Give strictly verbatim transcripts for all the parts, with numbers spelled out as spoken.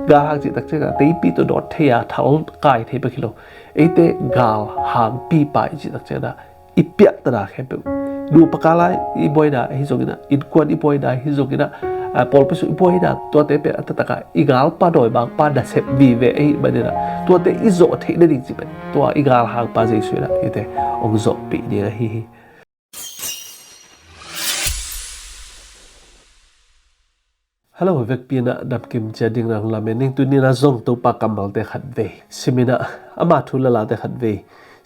Galhang cih tak ciangin ah teipi tawh dawt thei a, thal kai thei bek hi lo. Eite galhangpipa i cih tak ciangin ah i piahtana khempeuh, nupa kal a i buaina ahi zongin ah, innkuan i buaina ahi zongin ah, a, pawlpi sung i buaina, tuate pen a taktak a i galpa dawimangpa nasep vive ahih manin ah, tuate i zawh theih nading cih pen tua i galhangpa Jesu in ah eite hong zawhpih ding ahi hi. Hello, vekpi in ah damkim ciat ding na hong lamen ning. Tuni in ah zong Topa kammalte khatvei sim in ah, ama thu le late khatvei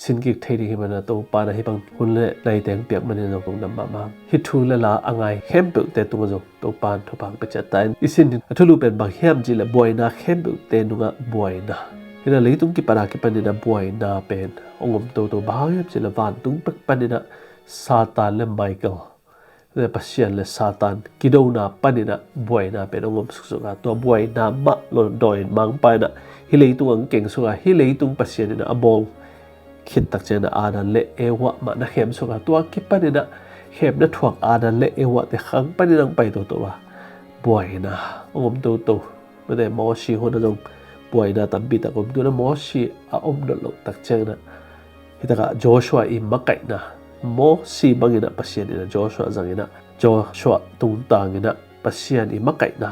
sin kik thei ding hi manin ah, Topa in ah hih bang hun le naite hong piak manin zong kong dam mahmah. Hih thu le la a ngai khempeuhte tungah zong Topa in thupha hong pia ciat ta in. I sin ding a thulu pen bang hiam cih leh buaina khempeuhte nungah buaina. Hi in ah leitung kipan a kipan in ah buaina pen hong om toto. Bang hang hiam cih leh vantung pek pan in ah Satan le Michael, le Pasian le Satan kidona pan in ah buaina pen hong om suksuk a, tua buaina mah lo dawimangpa in ah hih leitung hong keng suk a, hih leitung Pasian in ah a bawl khit tak ciangin ah Adam le Eva mah na khem suk a, tua kipan in ah khemna thuak Adam le Eva te khang pan in ah hong pai toto a, buaina hong om toto. Mate, Mosi hun ah zong buaina tampi tak om. Tu in ah Mosi a om nawn loh tak ciangin ah, hi tak ah Joshua i makaihna, Mosi bangin ah Pasian in ah Joshua zang in ah, Joshua tungtang in ah Pasian i makaihna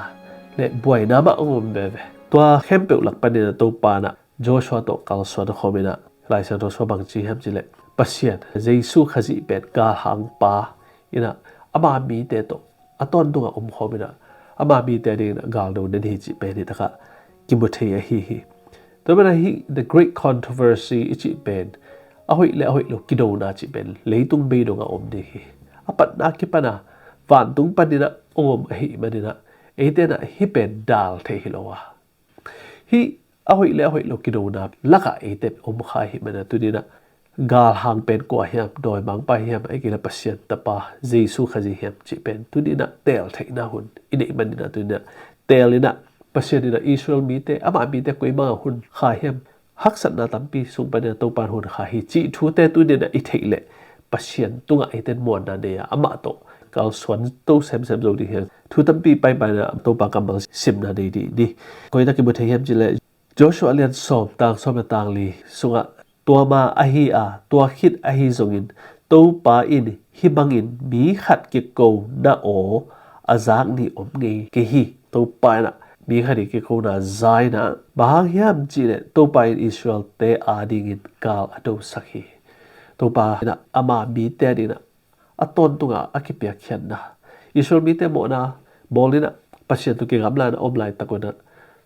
le buaina mah hong om veve. Tua khempeuh lak pan in ah Topa in ah Joshua tawh kalsuan khawm in ah, Lai Siangtho sung bang ci hiam cih leh, Pasian, Jesu Khazih pen galhangpa in ah ama mite tawh a tawntung ah om khawm in ah, ama mite a dingin ah galdo den hi cih pen hi tak ah kimu thei ahi hi. Tua manin ah hih The Great Controversy i cih pen a hoih le a hoih lo kidona cih pen leitung beidong ah om ding hi. A patna kipan a vantung pan in ah hong om ahih manin ah, eite in ah hih pen dal thei hi lo a, hih a hoih le a hoih lo kidona lak ah eite om kha ahih manin ah, tuni in ah galhang pen kua hiam, dawimangpa hiam, ahih kei leh Pasian Tapa Jesu Khazih hiam cih pen tuni in ah teel theihna hun i neih manin ah, tuni in ah teel in ah, Pasian in ah Israel mite, ama mite koi bang a hun kha hiam, haksatna tampi sung pan in ah Topa in hun kha hi cih thute tuni in ah i theih leh Pasian tungah eite in muanna nei a, amah tawh kalsuan to semsem zo ding hi. Thu tampi paipai in ah Topa kammal simna nei dih ni. Koi tak kimu thei hiam cih leh, Joshua lian sawm, tang sawm le tang li sungah, tua ma ahi a, tua khit ahi zongin Topa in hih bangin mi khat kikona aw a zak ni om ngei kei hi. Topa in ah mi khat i kikona za in ah, bang hang hiam cih leh Topa in Israel-te a dingin gal a dosak hi. Topa in ah ama mite a dingin ah a tawntung a a kipiakkhiatna, Israel mite mawhna bawl in ah Pasian tawh kigamla in ah om laitak un ah,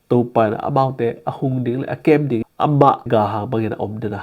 Topa in ah amaute a hung ding le a kem ding amah galhang bangin a om den a,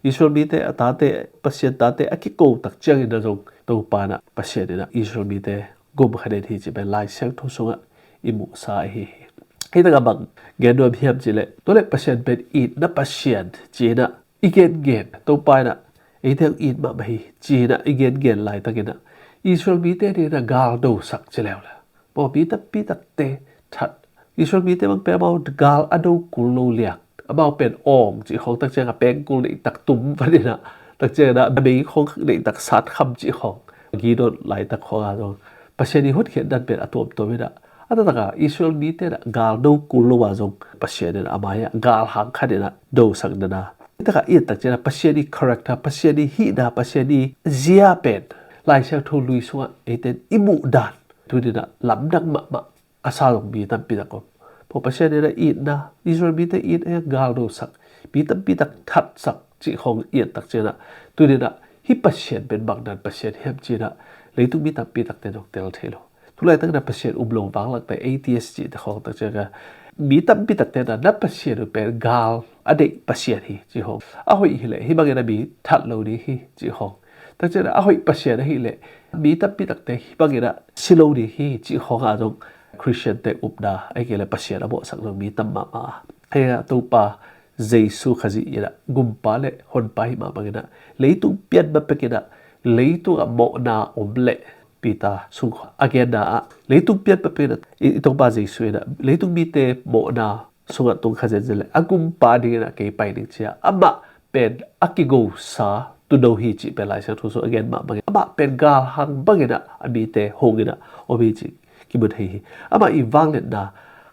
Israel mite a tate, Pasian tate a kiko tak ciangin ah zong Topa in ah, Pasian in ah Israel mite gum kha den hi cih pen Lai Siangtho sungah i muhsa ahi hi. Hih tak ah bang gen nuam hiam cih leh, tua leh Pasian pen itna Pasian ci in ah i gengen, Topa in ah eite hong it mahmah hi ci in ah i gengen laitak in ah, Israel mite a dingin ah galdosak ci leuleu, maw, mi tampi takte that, Israel mite bang pen amau gal a do kul lo liang, amau pen awng cih khawng, tak ciang a pengkul neihtak tum vat in ah, tak ciang a bei khawng neihtak sat kham cih khawng, Gideon laitak khawng ah zong Pasian i hotkhiat dan pen a tuamtuam in ah, a taktak a Israel mite in ah galdo kul lo a zong Pasian in ah a mai ah galhang khat in ah dosak den a. Hih tak ah i et tak ciang a Pasian i character, Pasian i hihna, Pasian i zia pen Lai Siangtho lui sungah eite in i muh dan, tuni in ah lamdang mahmah a sa zong mi tampi tak om. Maw, Pasian in ah itna, Israel mite it a, galdosak, mi tampi tak thatsak cih khawng i et tak ciang a, tuni in ah hih Pasian pen bang dan Pasian hiam ci in ah leitung mi tampi takte in hong tel thei lo. Tu laitak in ah Pasian um lo vanglakte, atheist cihte khawng, tak ciang a mi tampi takte in ah na Pasian uh pen gal a deih Pasian hi cih khawng, a hoih hi leh hih bangin ah mi that lo ding hi cih khawng, tak ciang a a hoih Pasian ahih leh mi tampi takte hih bangin ah si lo ding hi cih khawng ah zong Khristiante upna, ahih kei leh Pasian a mawhsak zong mi tam mahmah a. Hih ah Topa Jesu Khazih in ah gumpa le honpa hih mah bangin ah leitung pian ma pek in ah leitung ah mawhna om leh, Peter sung a genna ah, leitung pian ma pek in ah i, i Topa Jesu in ah leitung mite mawhna sungah tung kha zenzen leh a gumpa dingin ah kei pai ning ci a, amah pen a kigosa tuuno hi cih pen Lai Siangtho sung a gen mah bangin, amah pen galhang bangin ah a mite hong in ah om hi cih kimu thei hi. Amah i vangliatna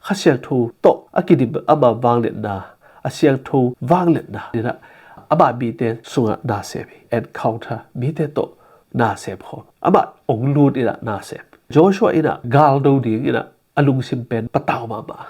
Kha Siangtho tawh a kidim ama vangliatna, a siangtho vangliatna in ah ama mite sungah na sem hi. Encounter, mite tawh na sem khawm, amah hong lut in ah na sem. Joshua in ah gal do ding in ah a lungsim pen patau mahmah.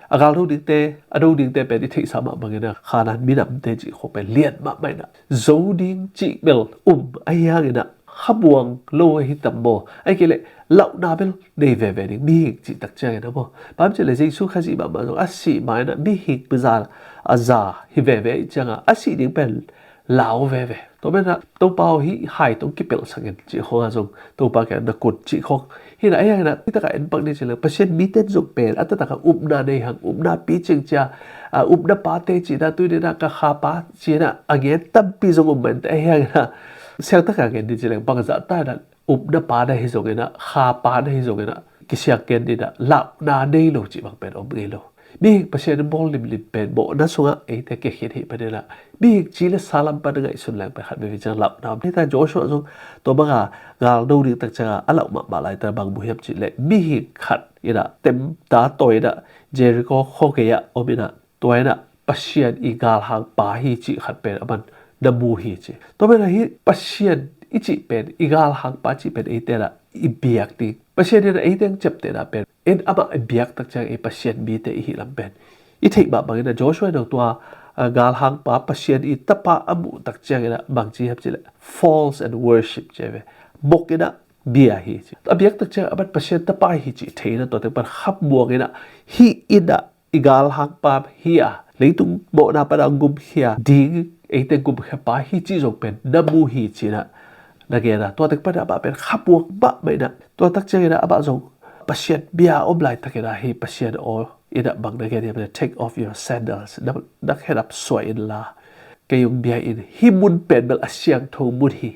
A gal do dingte, a do dingte pen i theihsa mah bangin ah Kanaan minamte cih khawng pen lian mahmah in ah zo ding cih bel um, ahi hangin ah khamuang lo ahi tam maw? Ahih kei leh lauhna bel nei veve ding mihing cih tak ciangin ah maw? Bang hiam cih leh Jesu Khazih mahmah zong a sih ma in ah mihing pi za a za hi veve ahih ciangin a sih ding pen lau veve. Tua manin ah Topa aw, hih hai tawh kipelhsak in cih khawng ah zong Topa kiang na kun cih khawng hi in ah. Ahi hangin ah hih takah en pak ni ci leng, Pasian mite in zong pen a taktak ah upna nei hang, upna picing cia, a, upna pate cihna, tuni in ah ka khapa ci in ah a ngen tampi zong um mah inteh. Ahi hangin ah siangtak a ngen ni ci leng, bangzah ta in ah upna pa na hi zongin ah, khapa na hi zongin ah kisiang ken in ah lauhna nei lo cih bang pen om ngei lo. Mihing Pasian in bawl limlim pen mawhna sungah eite kia khin hi. Panin ah mihing ci le sa lam pan a ngaihsun leng pen khat veve ciang lauhna om. Hih ta Joshua zong tua banga gal do ding tak ciangin a lauh mahmah lai ta bang mu hiam cih leh, mihing khat in ah temta tawi in ah Jericho khuagei ah om in ah, tua in ah Pasian i galhangpa hi cih khat pen aman na mu hi ci. Tua pen ah hih Pasian i cih pen, i galhangpa cih pen eite in ah i biak ding, Pasian in ah eite hong ciaptehna pen, en amah i biak tak ciang ei Pasian mite i hih lam pen i theih mah bangin ah Joshua in ah tua, a, galhangpa Pasian i tapa a muh tak ciangin ah bang ci hiam cih leh, false and worship ci ve. Mok in ah bia hi ci. A biak tak ciang aman Pasian tapa hi cih thei in ah tua teng pan khamuang in ah, hih in ah i galhangpa hi a, leitung mawhna pan a hong gumkhia ding eite gumkhiapa hi cih zong pen na mu hi ci in ah na gen a. Tua teng pan ah amah pen khamuang mahmah in ah, tua tak ciangin ah amah zong Pasian bia om laitakin ah, hih Pasian aw in ah bang na gen hiam cih leh, take off your sandals, na, na khedap suah inla kei hong bia in, hih mun pen bel a siangtho mun hi.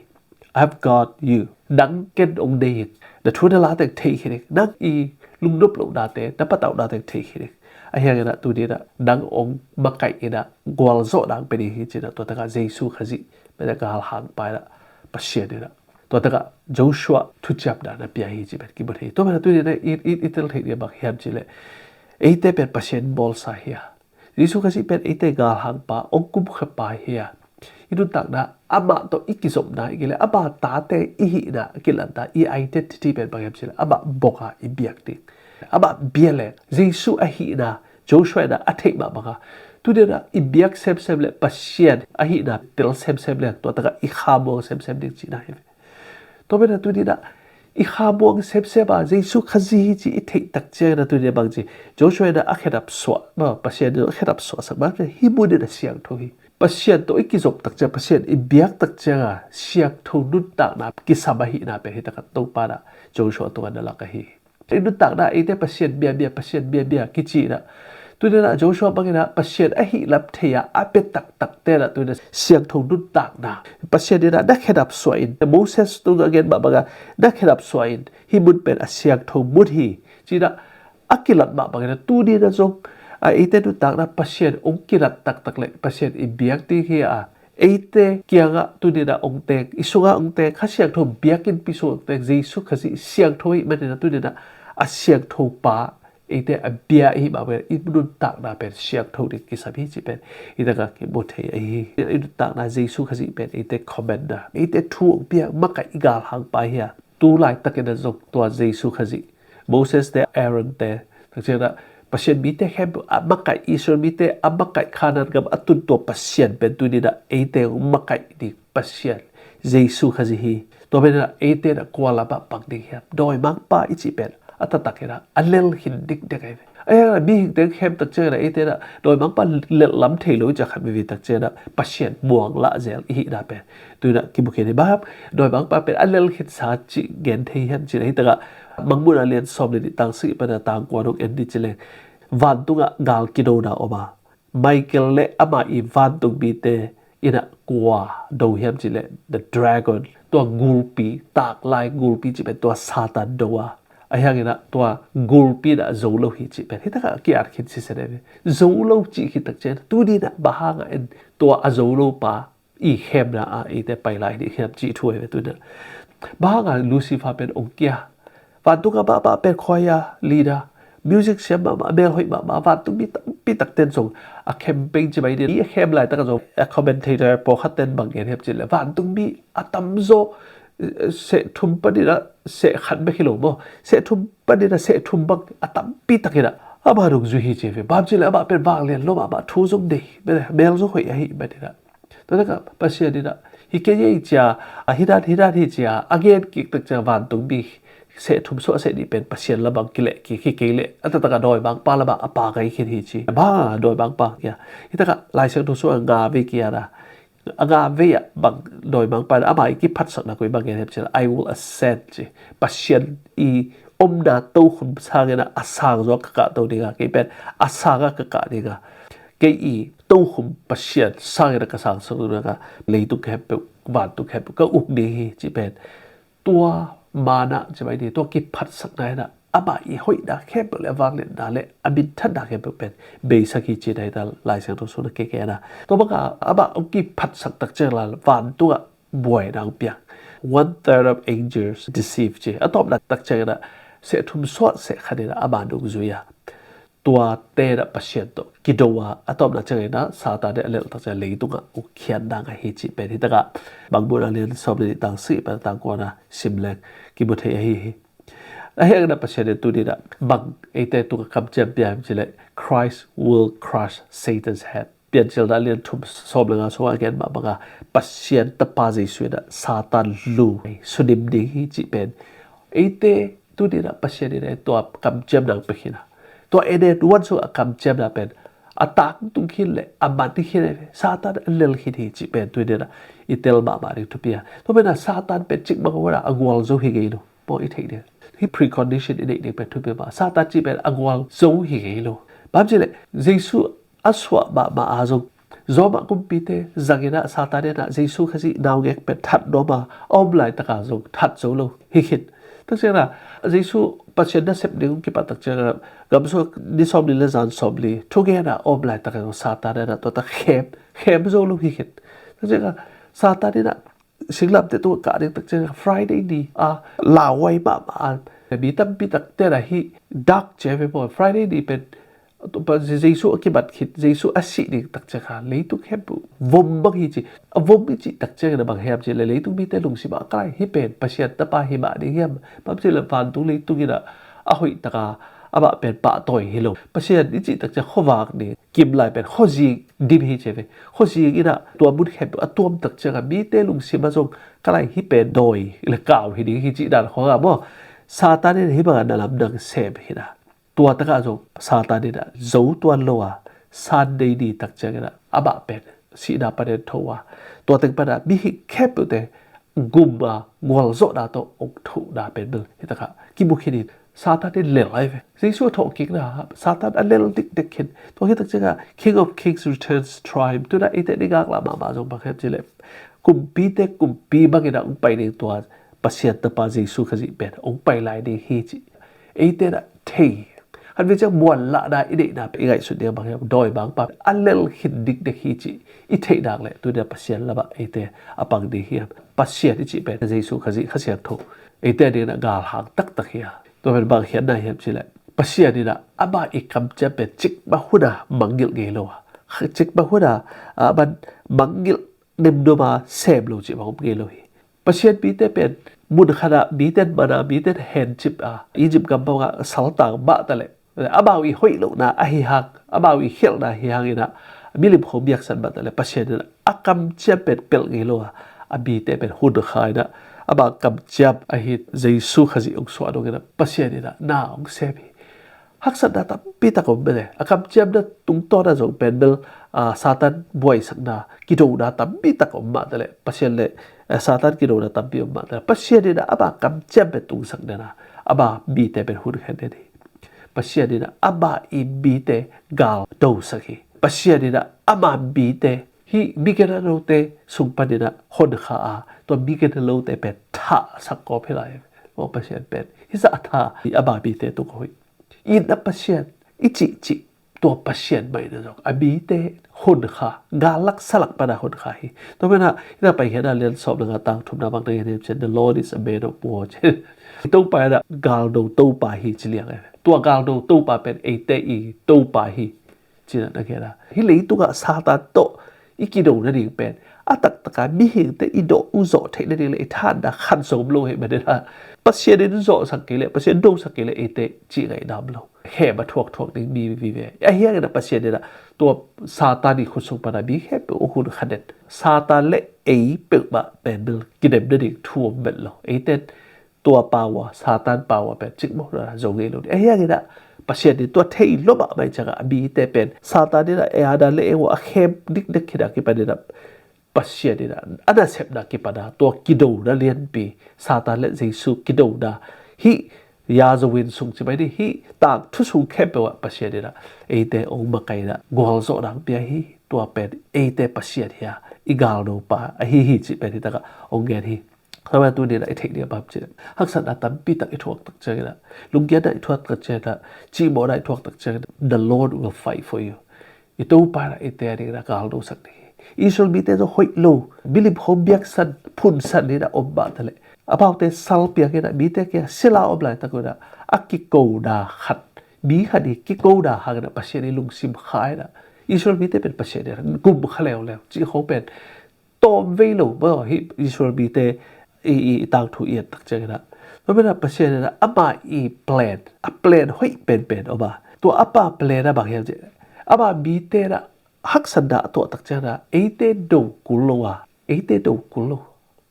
I've got you. Nang ken hong nei ing. Na thu na la teng thei khin ing. Nang i lungnop lohnate, na patauhnate thei khin ing. Ahi hangin ah tuni in ah nang hong makaih in ah gualzawhna hong pia ding hi ci in ah, tua takah Jesu Khazih pen a galhangpa in ah, Pasian in ah tua takah Joshua thuciamna na pia hi cih pen kimu thei. Tua pen ah tuni in ah i, i, i tel theih ding bang hiam cih leh, eite pen Pasian bawlsa hi a, Jesu Khazih pen eite galhangpa, hong gumkhiapa hi a, i nuntakna amah tawh i kizopna, ahih kei leh ama tate i hihna a kilatna, i identity pen bang hiam cih leh amah bok a i biak ding. Amah bia leng Jesu ahihna Joshua in ah a theih mah bang a, tuni in ah i biak semsem leh Pasian ahihna tel semsem leng tua takah i khamuang semsem ding cihna hi ve. Tua pen ah tuni in ah i khamuang semsem a, Jesu Khazih hi cih i theih tak ciangin ah tuni in ah bang ci, Joshua in ah a khedap suah, ma, Pasian in a khedap suahsak mah, hih mun in a siangtho hi. Pasian tawh i kizop tak ciang, Pasian i biak tak ciang a siangtho nuntakna kisam ahihna pen hih takah Topa in ah Joshua tungah na lak ahi. I nuntakna eite Pasian biabia, Pasian biabia kici in ah, tuni in ah Joshua bangin ah Pasian ahih lam thei a, a pia taktakte in ah tuni in ah siangtho nuntakna, Pasian in ah na khedap suah in, Moses tungah a gen mah bang a, na khedap suah in, hih mun pen a siangtho mun hi ci in ah a kilat mah bangin ah tuni in ah zong, a, eite nuntakna Pasian hong kilat taktak leh Pasian i biak ding hi a, eite kiangah tuni in ah hong teng, i sungah hong teng, Kha Siangtho biakinn pi sung hong teng Jesu Khazih siangtho ahih manin ah tuni in ah a siangtho pa eite a bia i hih mah bangin i nuntakna pen siangtho ding kisam hi cih pen hih takah kimu thei ahi hi. I nuntakna Jesu Khazih pen eite commander, eite thu hong pia, makaih, i galhangpa hi a, tu laitakin ah zong tua Jesu Khazih, Moses te, Aaron te, tak ciang in ah Pasian mite khempeuh a makaih, Israel mite a makaih, Kanaan gam a tun tua Pasian pen tuni in ah eite hong makaih ding Pasian Jesu Khazih hi. Tua pen in ah eite in ah kua lamah pang ding hiam? Dawimangpa i cih pen a taktak in ah a lel khin dikdek ahi ve. Ahi hang in ah mihingte hong khem tak ciang in ah eite in ah dawimangpa lelh lam thei lo i cih khat veve tak ciang in ah Pasian muang lah zel i hihna pen tuni in ah kimu khin hi. Bang hang dawimangpa pen a lel khinsa cih gen thei hiam cih leh, hih takah Mangmuhna lian sawm le nih, tang sagih pan a tang kua dong en ni ci leng, vantungah gal kidona om a, Michael le amah i vantung mite in ah kua do hiam cih leh, the dragon, tua gulpi, taklai gulpi cih pen tua Satan do a, ahi hang in ah tua gulpi in ah zo lo hi cih pen hih takah ki-at khin sisen ahi ve. Zo lo cih khit tak ciang in ah tuni in ah bang hang a en tua a zo lo pa i khemna ah eite pai lai ding hiam cih thu ahi ve tuni in ah. Bang hang a Lucifer pen hong kia, vantung a mahmah pen khuaia leader, Music siam mahmah, a mel hoih mahmah, vantungmi tampi takten zong a campaign ci mai ni. A khem laitak a zong a commentator pawlkhat ten bang gen hiam cih leh vantungmi a tamzaw seh thum panin a seh khat bek hi lo maw, seh thum panin a seh thum bang a tampi takin a ama dong zui hi ci ve. Bang hang hiam cih leh amah pen vanglian lo mahmah, thu zong nei, mel zong hoih ahi manin a, tua tak a Pasian in a hi kei ei ci a, a hi dan hi dan hi ci a a gen kik tak ciang vantungmi seh thum suah seh nih pen Pasian lam ah kileh kik hi kei leh a taktak a dawimangpa lam ah a pang ahi khin hi ci. Bang a dawimangpa kia, hi tak a Lai Siangtho sung a nga vei kia na, a nga vei ah bang dawimangpa in ama i kiphatsakna koi bang gen hiam cih leh, "I will ascend," ci. Pasian i omna tokhom sangin a, a sang zaw ka kahto ding a, kei pen a sang a ka kah ding a, kei i tokhom Pasian sangin a ka sangsak ding a, leitung khempeuh, vantung khempeuh ka uk ding hi cih pen, tua manna ci mai ni, tua kiphatsakna in a, amah i hoihna khempeuh le a vangliatna le a minthanna khempeuh pen beisak hi ci-in a, hi ta Lai Siangtho sung a kikhen a. Tua bang a amah hong kiphatsak tak ciang leh vantung ah buaina hong piang. "One third of angels deceived," ci. A tawpna tak ciangin a seh thum suah seh khat in a ama dong zui a, tuate in a Pasian tawh kido a, a tawpna ciangin a Satan in a lelh tak ciang leitung ah hong khiat nang ahi cih pen, hi tak a Mangmuhna lian sawm le nih, tang sagih pan tang kua na sim leng kimu thei ahi hi. Ahih hangin a Pasian in tuni in a bang eite tung ah kamciam pia hiam cih leh, "Christ will crush Satan's head." Piancilna lian thum sawm le nga sung a gen mah bang a, Pasian Tapa Jesu in a Satan lu sunim ding hi cih pen, eite tuni in a Pasian in a tua kamciamna hong pia khin a, tua Eden huan sung a kamciamna pen a tangtung khin le a man khin, Satan a lel khin hi cih pen tuni in a i tel mahmah ding thupi a. Tua pen a Satan pen cikmah huan a a gualzo hi ngei lo, maw, i theih ding. Hih precondition i neih ding pen thupi mah. Satan cih pen a gualzo hi ngei lo. Bang hang hiam cih leh Jesu a suah mahmah a zong, Rome kumpite zangin a Satan in a Jesu Khazih naungek pen that nuam a, a om laitak a zong that zo lo hi khin. Tak ciangin a Jesu Pasian nasep ding hong kipat tak ciangin a, gam sung ni sawmli le zan sawmli thugen a a om laitak a zong Satan in a tua tak khem, khem zo lo hi khin. Tak ciangin a Satan in a singlamteh tungah kah ding tak ciangin a Friday ni a lauhuai mahmah a, mi tampi takte in a hih dak ci ve maw, Friday ni pen Jesu a kimat khit, Jesu a sih ding tak ciangin a leitung khempeuh vom bang hi ci. A vom i cih tak ciangin a bang hiam cih leh, leitung mite lungsim ah ka lai, hih pen Pasian Tapa hi mah ding hiam? Bang hang hiam cih leh vantung leitung in a a hoih tak a amah pen pahtawi hi lo. Pasian i cih tak ciang khuavak ding, kim lai pen khuazing dim hi ci ve. Khuazing in a tua mun khempeuh a tuam tak ciangin a mite lungsim ah zong ka lai, hih pen dawi le kau hi ding hi cih dan khawng a maw, Satan in hih bang a na lamdang sem hi na. Tua tak a zong Satan in a zo tuan lo a, Sunday ni tak ciangin a amah pen sihna panin tho a, tua teng pan a mihing khempeuhte gum a gualzawhna tawh hong thohna pen bel hi tak a kimu khin hi. Satan in lel ahi ve. Jesu a thawhkikna ah Satan a lel dikdek khin. Tua hi tak ciangin a King of Kings returns triumph. Tu-in a eite i ngaklah mahmah zong bang hiam cih leh, kumpite kumpi bangin a hong pai ding tua Pasian Tapa Jesu Khazih pen hong pai lai ding hi cih eite in a thei. Khatvei ciang muanlahna i neihna pen i ngaihsut ding a bang hiam, dawimangpa a lel khin dikdek hi cih i theih nak leh, tu-in a Pasian lam ah eite a pang ding hiam? Pasian i cih pen Jesu Khazih Kha Siangtho eite adingin a galhang taktak hi a. Tua pen bang khiatna hiam cih leh, Pasian in a amah i kamciam pen cikmah hun a mangngilh ngei lo a, cikmah hun a, a, a man mangngilh nemnuam a sem lo cih bang om ngei lo hi. Pasian mite pen mun khat ah mite in man a, mite in hencip a, Egypt gam pan a saltang mah ta leh, amau i hoih lohna ahi hang, amau i khialhna ahi hangin a milim khawng miaksan mah ta leh, Pasian in a kamciam pen pelh ngei lo a, a mite pen hun kha in a, ama kamciam ahi Jesu Khazih hong suah dongin a Pasian in a na hong sem hi. Haksatna tampi tak om mah e. A kamciamna tungtawn a zong pen bel, a, Satan buaisakna, kidona tampi tak om mah ta leh, Pasian le, a, Satan kidona tampi om mah ta leh, Pasian in a ama kamciam pen tungsak den a, ama mite pen hun khen den hi. Pasian in a ama i mite gal dosak hi. Pasian in a ama mite, hih mi gena lote sung panin a hon kha a, tua mi gena lote pen thahsak kawm hi lai. Aw, Pasian pen hih zah tha hi, ama mite tung hoih. In a Pasian i cihcih, tua Pasian mah in a zong a mite hon kha, gal lak sa lak pan a hon kha hi. Tua pen a, hih na Paikhiatna lian sawm le nga, tang thumna bang na gen hiam cih leh, "The Lord is a man of war," ci. Topa in a galdo Topa hi ci liang e. Tua galdo Topa pen eite i Topa hi, ci-in na gen a. Hih leitungah Satan tawh i kido nading pen a taktaka mihingte i dawh uh zawh theih nading le i thahatna khat zong om lo hi manin a, Pasian in zawhsak kei leh, Pasian dosak kei leh eite cih ngaihna om lo. Khem a thuakthuak ding mi vive. Ahi hangin a Pasian in a tua Satan i khut sung pana mi khempeuh uh hun khaden, Satan le ei peuhmah pen bel kidem nading thu om vet lo. Eite tua power, Satan power pen cikmawh na zo ngei lo ding. Ahi hangin a Pasian in tua thei lua mahmah ahih ciangin a mite pen Satan in a ei a dan le ei uh a khem dikdek khit a kipan in a Pasian in a a nasepna kipan a tua kidona lianpi, Satan le Jesu kidona, hih yazawin sung ci mai ni, hih tangthu sung khempeuh ah Pasian in a eite hong makaih in a gualzawhna hong pia hi. Tua pen eite Pasian hi a, i galdopa ahi hi cih pen hih takah hong gen hi. Tua pen tuni in a i theih ding a bang hiam cih leh, haksatna tampi tak i thuak tak ciangin a, lungkiatna i thuak tak ciangin a, cimawhna i thuak tak ciangin a, the Lord will fight for you. I Topa in a eite adingin a galdosak ding hi. Israel mite zong hoih lo, milim khawng biaksan, phunsan in a om mah taleh, amaute salpiak in a mite kiang sila om laitak un a, a kikona khat, mi khat i kikona hangin a Pasian i lungsim kha in a, Israel mite pen Pasian in a gum kha leuleu cih khawng pen tawm vei lo maw, hih Israel mite i, i, i tangthu i et tak ciangin a. Tua pen a Pasian in a ama i plan, a plan hoih penpen om a. Tua ama plan a bang hiam cih leh, ama mite in a haksatna a tuah tak ciangin a, eite do kul lo a, eite do kul lo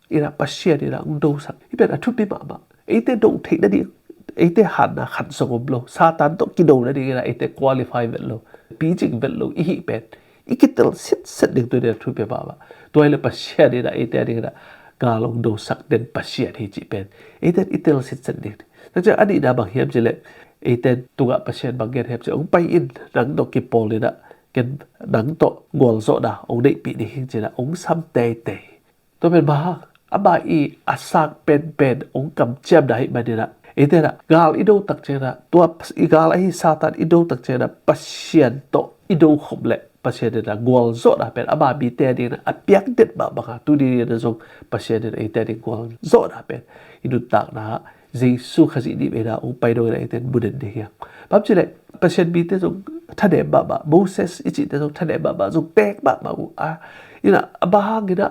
in a Pasian in a hong dosak. Hih pen a thupi mahmah. Eite do theih nading, eite hatna khat zong om lo. Satan tawh kido nading in a eite qualify vet lo, picing vet lo i hih pen i kitel sitset ding tuni in a thupi mahmah. Tua hi leh Pasian in a eite adingin a gal hong dosak den Pasian hi cih pen eite in i tel sitset ding. Tua ciang a nihna bang hiam cih leh, eite tungah Pasian bang gen hiam cih leh, hong pai in, nang tawh kipawl in a, ken nang tawh gualzawhna hong neihpih ding hi ci-in a hong sam teitei. Tua pen bang hang, ama i a sak penpen hong kamciamna ahih manin a, eite in a gal i do tak ciangin a, tua i gal ahi Satan i do tak ciangin a, Pasian tawh i do khop leh Pasian in a gualzawhna pen ama mite adingin a piak den mah bang a, tuni in a zong Pasian in eite ading gualzawhna pen i nuntakna ah Jesu Khazih nih veina hong pai dongin a eite in mu den ding hi hang. Bang hiam cih leh Pasian mite zong thanem mahmah, Moses i cihte zong thanem mahmah, zong teek mahmah uh a, in a, a bang hangin a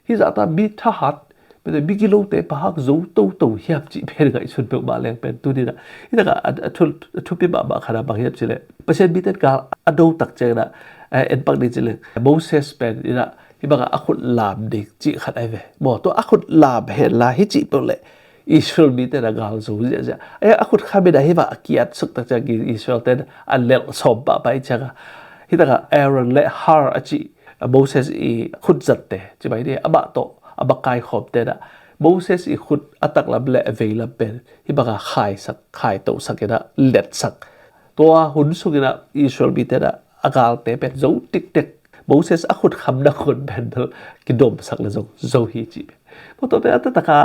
hih zahta mi thahat, mite mi gilote pahak zo toto hiam cih pen ngaihsun peuhmah leng pen tuni in a, hih takah a, a thu, a thupi mahmah khat a bang hiam cih leh, Pasian mite in gal a do tak ciangin a, eh, en pak ding cih leh, Moses pen in a hih bangah a khut lam ding cih khat ahi ve. Maw, tua a khut lam hen la hih cih peuh leh Israel mite in a gal zo ziahziah. Eh, a khut kham in a hih bang a kiat suk tak ciang Israel-te in a lelh sawm pahpah ahih ciangin a, hih takah Aaron le Hur a cih Moses i khutzatte ci mai ni, amah tawh a makai khawmte in a Moses i khut a taklam le a veilam pen hih bangah khaisak, khaitosak in a letsak. Tua hun sungin a Israel mite in a a galte pen zo tiktek. Moses a khut kham nangawn pen bel kidomsak le zong zo hi cih pen. Maw, tua pen a taktak a,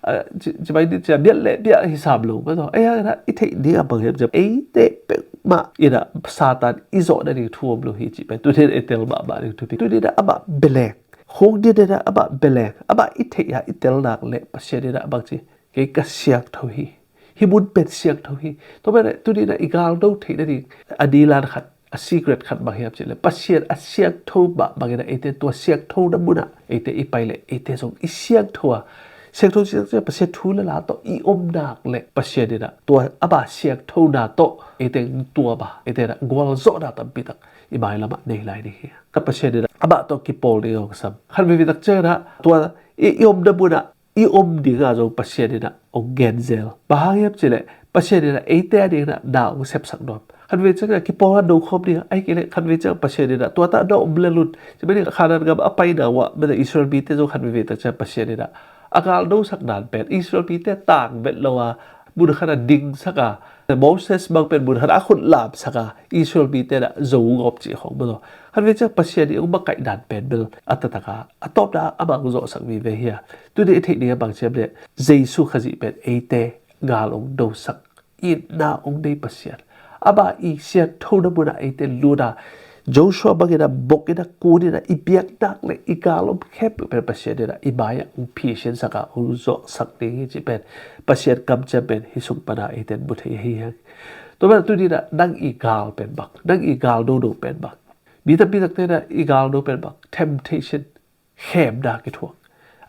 a, ci, ci mai ni, ci a biat le biat hi sam lo maw, tua. Ei hang in a i theih ding a bang hiam cih leh, eite peuhmah in a Satan i zawh nading thu om lo hi cih pen tuni in a i tel mahmah ding thupi. Tuni in a amah belek, hong din in a amah belek, amah i theih a i tel nak leh Pasian in a bang ci, kei ka siangtho hi. Hih mun pen siangtho hi. Tua pen tuni in a i galdo theih nading a dilan khat, a secret khat bang hiam cih leh, Pasian a siangtho mah bangin a eite tua siangthona munah eite i pai leh eite zong i siangtho a, siangtho, siangtho, Pasian thu le la tawh i om nak leh Pasian in a tua ama siangthona tawh eite tua ba, eite in a gualzawhna tampi tak i mailamah nei lai ding hi. Ka Pasian in a amah tawh kipawl ding a hong sam. Khan veivei tak ciangin a tua i, i omna munah i om ding a zong Pasian in a hong gen zel. Bang hang hiam cih leh, Pasian in a eite adingin a na hong sepsak nuam. Khan vei ciang a kipawl a no khawm ding a, ahih kei leh khan vei ciang Pasian in a tua tah na om lel un. Ci mai ni, Kanaan gam a paina uah, mete Israel mite zong khan veivei tak ciang Pasian in a a galdosak dan pen Israel mite tang vet lo a, mun khat ah dingsak a, Moses bang pen mun khat ah a khut lamsak a, Israel mite in a zo gawp cih khawng bel aw. Khan vei ciang Pasian in hong makaih dan pen bel a taktak a, a tawpna ah amah hong zawhsak vive hi a. Tuni i theih ding a bang hiam cih leh, Jesu Khazih pen eite gal hong dosak, itna hong nei Pasian. Amah i siangthona munah eite lut a, Joshua bangin a bok in a kun in a i biak nak leh i gal om khempeuh pen Pasian in a i mai-ah hong phisinsak a, hong zawhsak ding hi cih pen Pasian kamciam pen hih sung pan a eite in mu thei ahi hi. Tua manin tuni-in ah nang i gal pen bang, nang i gal dodo pen bang. Mi tampi takte in ah i gal do pen bang, temptation, khemna kithuak.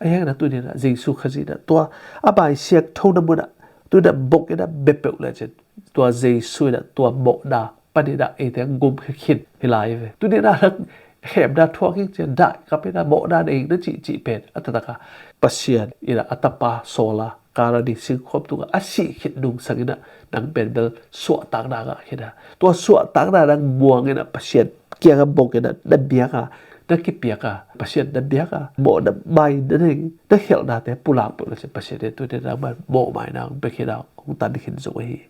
Ahi hangin ah tuni-in ah Jesu Khazih in ah tua a mai siangtho na mun ah tuni-in ah bok in ah bia peuh lecin, tua Jesu in ah tua mawhna panin ah eite gum khin hi lai ve. Tuni-in ah nang khemna thuak ing, cian daih kap in ah mawhna nei ing na cihcih pen a taktak a Pasian in ah a tapa sawl a, Kalvari singkhuam tungah a sih khit nungsang in ah nang pen bel suahtakna ngah khin a, tua suahtakna nang muang in ah Pasian kiangah bok in ah na biak a, na kipiak a, Pasian na biak a, mawhna mai na nei, na khialhnate pulak peuh lecin Pasian in tuni-in ah nangmah mawhmaina hong pia khin a, hong tan khin zong ahi hi.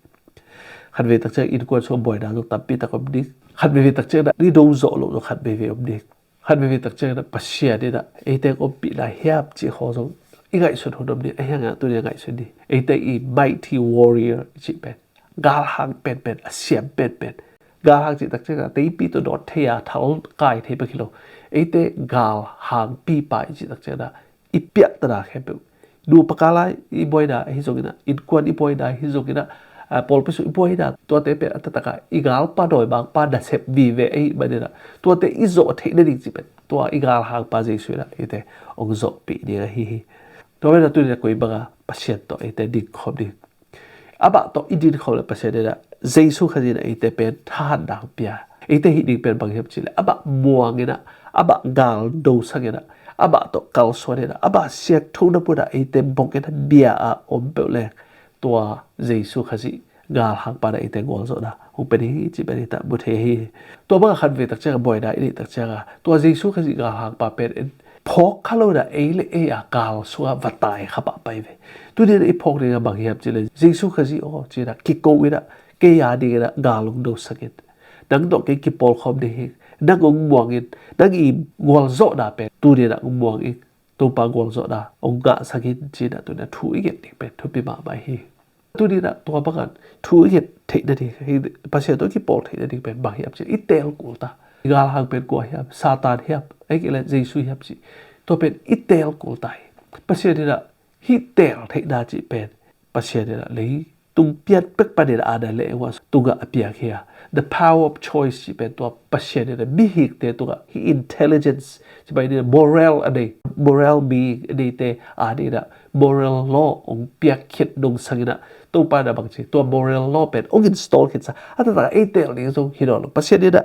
Khat veivei tak ciang innkuan sungah buaina zong tampi tak om ding. Khat veivei tak ciang in ah i do zawh loh zong khat veivei om ding. Khat veivei tak ciang in ah Pasian in ah eite hong ompih lai hiam cih khawng zong i ngaihsut hun om ding. Ahi hangin ah tuni-in ah ngaihsun ni. Eite i mighty warrior i cih pen, galhang penpen, a siam penpen. Galhang cih tak ciang in ah teipi tawh dawt thei a, thal kai thei bek hi lo. Eite galhangpipa i cih tak ciang in ah i piahtana khempeuh, nu pa kal a i buaina ahi zongin ah, innkuan i buaina ahi zongin ah, a, pawlpi sung i buaina, tuate pen a taktak a i galpa dawimangpa nasep vive ahih manin ah tuate i zawh theih nading cih pen tua i galhangpa Jesu in ah eite hong zawhpih ding ahi hi. Tua manin ah tuni-in ah koi bangin Pasian tawh eite dingkhawm ding. Amah tawh i dingkhawm leh Pasian in ah, Jesu Khazih in ah eite pen thahatna hong pia. Eite hih ding pen bang hiam cih leh amah muang in ah, amah gal dosak in ah, amah tawh kalsuan in ah, amah siangtho na mun ah eite bok in ah bia a om peuh leh tua Jesu Khazih galhangpa in ah eite gualzawhna hong pia ding hi cih pen i ta mu thei hi. Tua bangin khat veivei tak ciang a buaina i neih tak ciang a tua Jesu Khazih galhangpa pen in phawk kha lo in ah ei le ei a gal sungah va tai kha pah pai ve. Tuni-in ah i phawk ding a bang hiam cih leh Jesu Khazih aw ci-in ah kiko in ah kei a dingin ah gal hong dosak in, nang tawh kei kipawlkhawm ding hi. Nang hong muang in, nang i gualzawhna pen tuni-in ah hong muang in, Topa gualzawhna hong ngahsak in ci-in ah tuni-in ah thu i nget ding pen thupi mahmah hi. Tuni-in ah tua bangin thu i nget theih nading, hih Pasian tawh kipawl theih nading pen bang hiam cih leh i teel kul ta. I galhang pen kua hiam? Satan hiam? Ahih kei leh Jesu hiam cih, tua pen i teel kul ta hi. Pasian in ah hih teel theihna cih pen Pasian in ah leitung pian pek panin a na leh ua tungah a piak hi a. The power of choice cih pen tua Pasian in ah mihingte tungah hih intelligence cih pen in ah moral a nei, moral being a neite a dingin ah moral law hong piak khit nungsang in ah Topa in ah bangci, tua moral law pen hong install khit sa. A taktak a ei teel ding zong hi nawn lo. Pasian in ah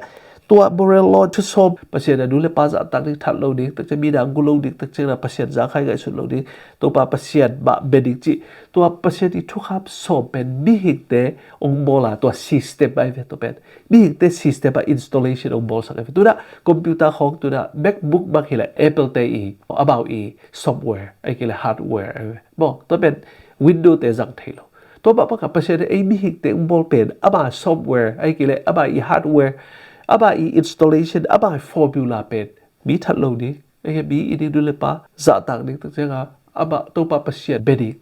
tua moral law thu sawm, Pasian in ah nu le pa zahtak ding, that lo ding, tak ciang mi na gu lo ding, tak ciang in ah Pasian zahkhia ngaihsut lo ding, Topa Pasian mah bia ding cih, tua Pasian i thukham sawm pen mihingte hong bawl a, tua system ahi ve tua pen. Mihingte system a installation hong bawlsak ahi ve. Tu-in ah computer khawng, tu-in ah MacBook bang hi leh Apple-te i, amau i software, ahih kei leh hardware ahi ve. Maw, tua pen Windows-te zang thei lo. Tua mah bangin Pasian in ei mihingte hong bawl pen ama software, ahih kei leh ama i hardware, ama i installation, ama i formula pen mi that lo ding, ahih kei leh mi i ding, nu le pa zahtak ding, tak ciang a amah Topa Pasian bia ding,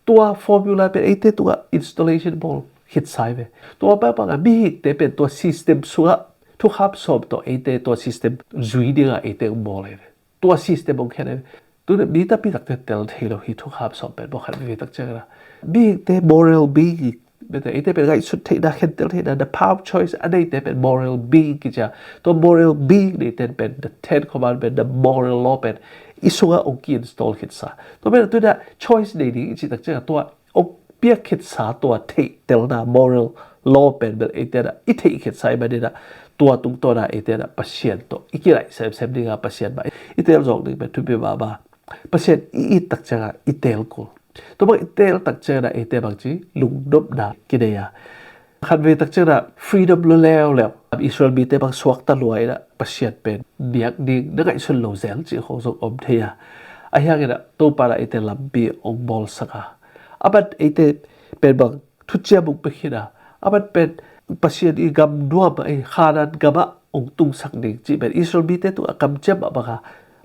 tua formula pen eite tungah installation bawl khit sa hi ve. Tua mah bangin mihingte pen tua system sungah thukham sawm tawh eite tua system zui dingin eite hong bawl ahi ve. Tua system hong khen ahi ve. Tu-in ah mi tampi takte tel thei lo hi thukham sawm pen maw, khat veivei tak ciang in ah. Mihingte moral being, eite pen ngaihsut theihna, khentel theihna, the power of choice a neite pen moral being kici a. Tua moral being neite pen the Ten Commandment, the moral law pen i sungah hong ki-install khit sa. Tua pen tu-in ah choice nei ding i cih tak ciang a tua hong piak khit sa tua theihtelna moral law pen bel eite in ah i theih khit sa ahih manin ah tua tungtawn a eite in ah Pasian tawh i kilaih semsem ding a, Pasian mah i teel zawk ding pen thupi mahmah. Pasian i it tak ciang a i teel kul. Tua bang i teel tak ciang in ah eite bangci lungnopna kinei a. Khat veivei tak ciang in ah freedom lua leuleu, Israel mite bang suakta lua in ah Pasian pen biak ding na ngaihsun lo zel cih khawng zong om thei a. Ahi hangin ah Topa in ah eite lampi hong bawlsak a, a ban eite pen bang thuciam hong pia khin a, a ban pen Pasian i gam nuam a, i Kanaan gamah hong tungsak ding cih pen Israel mite tungah kamciam mah bang a,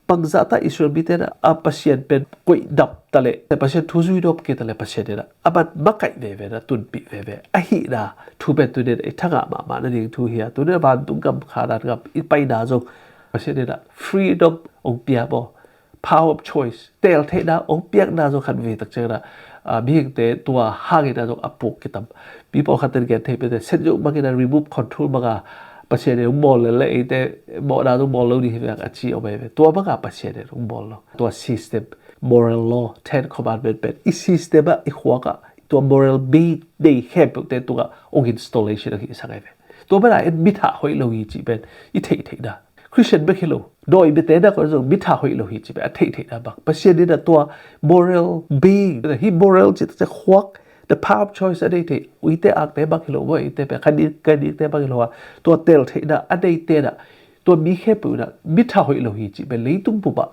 bangzah ta Israel mite in ah Pasian pen koih dap ta leh, Pasian thu zui nuam kei ta leh Pasian in ah a ban makaih veve in ah tunpih veve ahihna thu pen tuni-in ah i thangah mahmah nading thu hi a. Tuni-in ah vantung gam, Kanaan gam i paina zong Pasian in ah freedom hong pia maw, power of choice, teel theihna hong piakna zong khat veivei tak ciang in ah a, mihingte tua hangin a zong a puk kitam. Mi pawlkhat in gen thei pete, Saint John bangin a remote control banga Pasian in hong bawl lel le eite mawhna zong bawl lo ding hi vek a ci om ahi ve. Tua banga Pasian in hong bawl lo. Tua system, moral law, Ten Commandment pen i system ah, i khuak ah, tua moral being nei khempeuhte tungah hong installation a hihsak ahi ve. Tua mana en mi thah hoih lo hi cih pen i theihtheihna. Christian bek hi lo, dawi bete na kawh zong mi thah hoih lo hi cih pen a theihtheihna bang. Pasian in a tua moral being, hi moral cih takciang khuak, the power of choice a nei thei, uite akte bang hi lo maw, eite pen khadik, khadik te bang hi lo a, tua tel theihna a neite na, tua mi khempeuh na mi thah hoih lo hi cih pen leitung pumah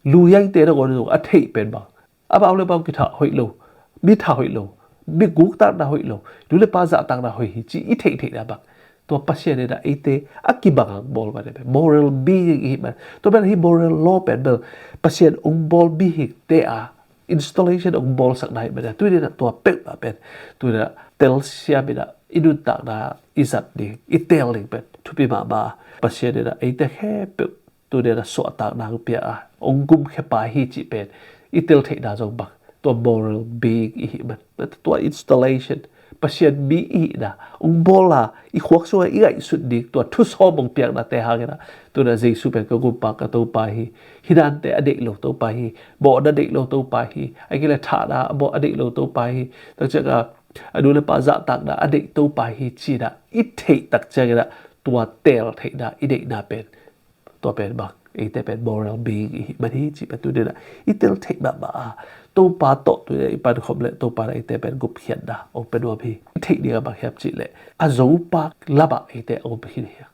luyaite na kawh zong a theih pen bang. Amau le amau kithah hoih lo, mi thah hoih lo, mi guktakna hoih lo, nu le pa zahtakna hoih hi ci i theihtheihna bang. Tua Pasian in a eite a kibang hong bawl man hi pen, moral being i hih man. Tua pen hi moral law pen bel Pasian hong bawl mihingte a installation hong bawlsakna hi man. Tuni in a tua peuhmah pen, tuni in a telsiam in a i nuntakna i zat ding, i teel ding pen thupi mahmah. Pasian in a eite khempeuh tuni in a suahtakna hong pia a, hong gumkhia pa hi cih pen i tel theihna zong bang. Tua moral being i hih man, tua installation, Pasian mi i hihna hong bawl a, i khuak sungah i ngaihsut ding tua thusawm hong piaknate hangin a, tuni in a Jesu pen ka gumpa, ka Topa hi. Hinante a deih lo Topa hi. Mawhna deih lo Topa hi. A kile thahna a mawh a deih lo Topa hi. Takciang a, a nu le pa zahtakna a deih Topa hi ci-in a i theih takciangin a, tua teel theihna i deihna pen, tua pen bang, eite pen moral being i hih man hi cih pen tuni in a i tel theih mahmah a, Topa tawh tuni in a i pankhop leh Topa in a eite pen gupkhiatna hong pia nuam hi. I theih ding a bang hiam cih leh, a zopa lamah eite a om khin hi.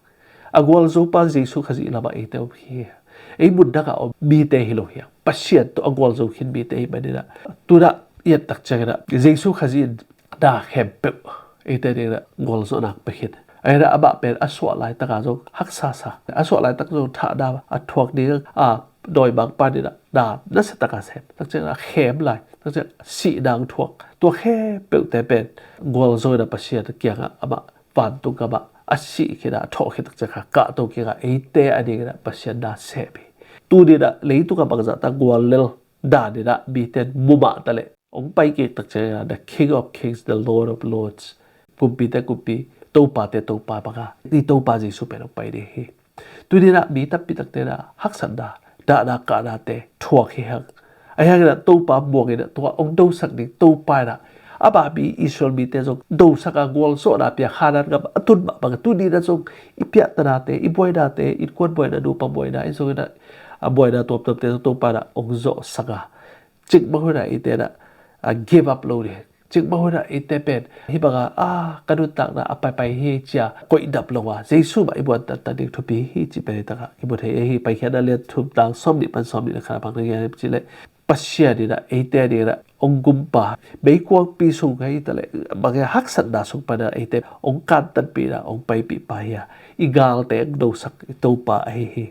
A gualzopa Jesu Khazih lamah eite om khin hi. Ei mun dangah om mite hi lo hi. Pasian tawh a gualzo khin mite hi man in a, tuni in a i et takciangin a Jesu Khazih in na khempeuh eite dingin a gualzawhna pia khin. Ahi in a amah pen a suah laitaka zong haksa sa, a suah laitak zong thahna a thuak ding a dawimangpa in a na nasiataka sem, takciang a khem lai, takciang sihna hong thuak. Tua khempeuhte pen gualzo in a Pasian kiangah amah vantung gamah a sih khin a, a thawh khin takciang kha kahto kikah eite a dingin a Pasian na sem hi. Tuni in a leitung a bangzahta guallel dan in a mite in mu mah taleh hong pai kik takciangin a, the King of Kings, the Lord of Lords, kumpite kumpi, topate topa banga i Topa Jesu pen hong pai ding hi. Tuni in a mi tampi takte in a haksatna, dahna kahnate thuak hi hang. Ahi hangin a Topa muangin a tua hong dosak ding Topa in a, amah mi Israel mite zong dosak a gualzawhna pia, Kanaan gam a tun mah bang, tuni in a zong i piahtannate, i buainate, innkuan buaina, nupa buaina, i zong in a, a buaina tuamtuamte zong Topa in a hong zawhsak a, cikmah hun a eite in a, a give up lo ding. Cikmah hun a eite pen hih banga, a, ka nuntakna a paipai hi ci-a koihdap lo a, Jesu mah i muan tantan ding thupi hi cih pen hi takah kimu thei hi. Paikhiatna lian thum, tang sawmnih pan sawmnih le khat a bang na gen hiam cih leh, Pasian in a eite a dingin a hong gumpa, meikuangpi sung hi taleh bang hiam, haksatna sung panin a eite hong kantanpih in a hong paipih pa hi a, i galte hong dosak i Topa ahi hi.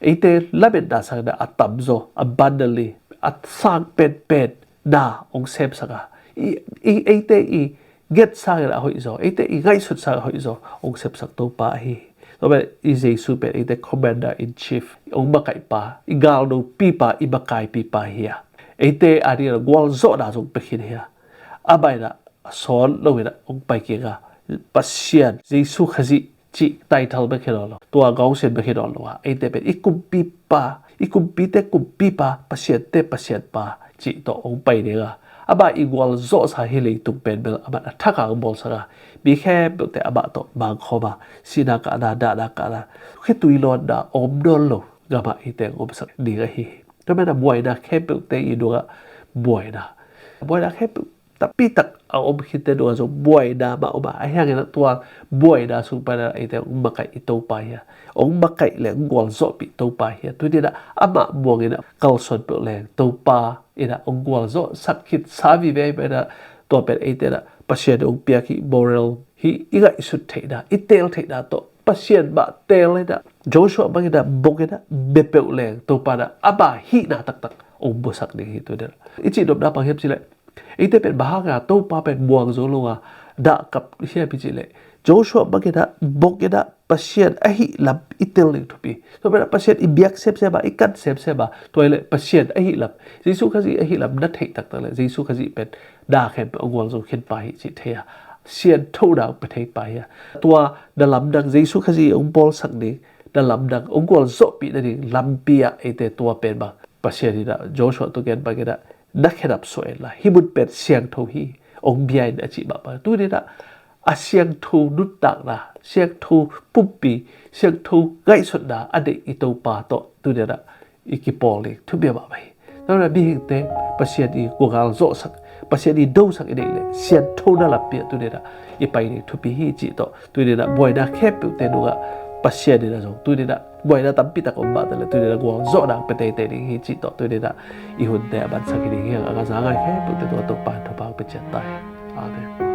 Eite lametna sangin a tamzaw, abundantly, a sang penpen na hong semsak a, i, i, eite i nget sangin a hoihzaw, eite i ngaihsut sangin a hoihzaw hong semsak Topa ahi hi. Tua pen i Jesu pen eite Commander in Chief, hong makaihpa, i galnopipa, i makaipipa hi a, eite a dingin a gualzawhna zong pia khin hi a, amah in a a sawn lo in a hong pai kik a, Pasian, Jesu Khazih cih title bek hi nawn lo, tua gawngsian bek hi nawn lo a, eite pen i kumpipa, i kumpite kumpipa, Pasiante Pasianpa cih tawh hong pai ding a, amah i gualzawhsa hih leitung pen bel amah in a thak a hong bawlsak a, mi khempeuhte amah tawh mangkhawm a, sihna kahna, dahna kahna, khitui lawnna om nawn lo gamah eite hong omsak ding ahi hi. Tua manin a buaina khempeuhte i nungah buaina, buaina khempeuh tampi tak a om khinte nungah zong buaina mah om a, ahi hangin a tua buaina sung panin a eite hong makaih i Topa hi a, hong makaih leh hong gualzawhpih Topa hi a, tuni in a amah muangin a kalsuan peuh leng Topa in a hong gualzawhsak khitsa vive hi. Tua pen eite in a Pasian in hong piak hih moral, hih i ngaihsut theihna, i teel theihna tawh Pasian mah teel in a, Joshua bangin a bok in a, bia peuh leng Topa in a amah hihna taktak hong busak ding hi. Tuni in a i cihnopna bang hiam cih leh, eite pen bang hanga Topa pen muang zo lo a dahkap hiam i cih leh, Joshua bangin ah, bangin ah Pasian ahih lam i tel ding thupi. Tua pen ah Pasian i biak semsem a, i kan semsem a, tua hi leh Pasian ahih lam, Jesu Khazih ahih lam na theih taktak leh Jesu Khazih pen na khempeuh a gualzo khin pa hi cih thei a, siangthona hong pia thei pa hi a. Tua na lamdang, Jesu Khazih hong bawlsak ding na lamdang hong gualzawhpih nading lampi ah eite tua pen bang Pasian in ah Joshua tungah bangin ah na khedap suah inla, hih mun pen siangtho hi, hong bia in a cih mah bang. Tuni in ah a siangtho nuntakna, siangtho pumpi, siangtho ngaihsutna a neih i Topa tawh tuni in ah i kipawl ding thupi mahmah hi. Tua in ah mihingte Pasian i gualzawhsak, Pasian i dosak i neih leh siangthona lampi ah tuni in ah i pai ding thupi hi cih tawh, tuni in ah buaina khempeuhte nungah Pasian in ah zong tuni in ah buaina tampi tak om mah ta leh tuni in ah gualzawhna hong pia teitei ding hi cih tawh, tuni in ah i hunte a mansak hi ding hi hang. A ngazangai khempeuhte tungah Topa in thupha hong pia ciat ta hen. Amen.